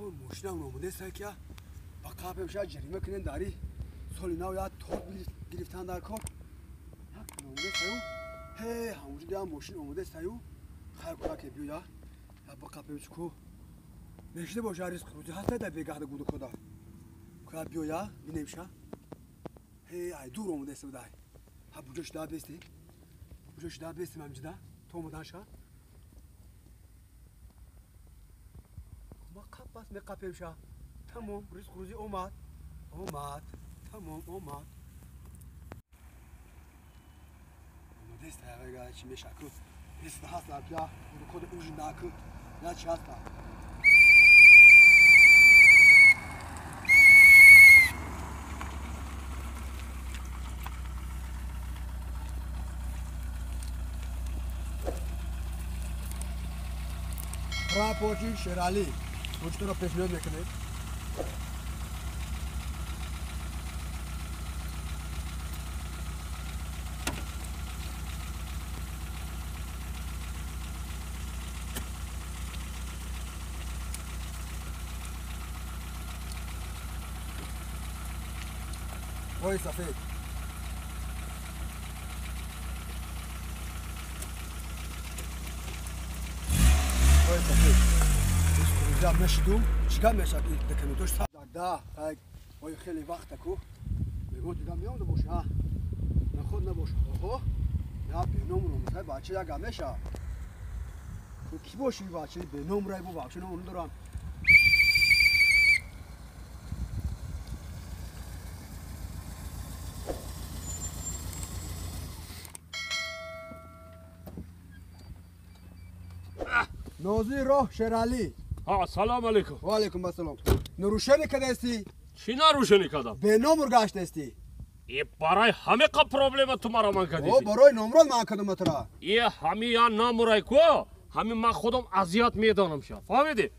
Ко мошина омода сакия ба қапем ша ҷарима кунен дари соли нав я торт гирифтан дар кор. Як омода саю. Ҳе, ҳамонҷо дия мошин омода саю. Хайр кураке биёя. Я ба қапем ку. Мешида боша ризқ рӯзи ҳаста да бегаҳда гуду кода. Куя биёя, бинем ша. Ҳе, ай дур омода сабдай. Ҳа буҷо шуда бести. Буҷо шуда бести мамҷида. То омадан ша. Ма қапас меқапем ша. Тамом, ризқ рӯзи омад. Омад. Тамом, омад. Омадест аяга чи меша ку. Бест ҳаста я гуду кода ужин да ку. Я чи ҳаста. Прапорщик Шерали. Ручторо пешниҳод мекунед. Ой, сафед. Ой, сафед. Я мешидум, чига мешад ин документош да, ай, ой хеле вақта ку. Мегӯ дига меомда боша, а? Наход набоша. Оҳо. Я беном ром, сай бача я гамеша. Ку ки боши бача беном рай бу бача ном дорам. Нозир роҳ Шерали. Ҳа, салом алейкум. Ва алейкум ассалом. Нарушение кадасти? Чӣ нарушение кадам? Бе номер гаштасти. Е, барои ҳамеқа проблема ту маро ман кадисти. О, барои номрон ман кадам тура. Е, ҳами я номерай ку, ҳами ман худам азият медонам ша. Фаҳмидӣ?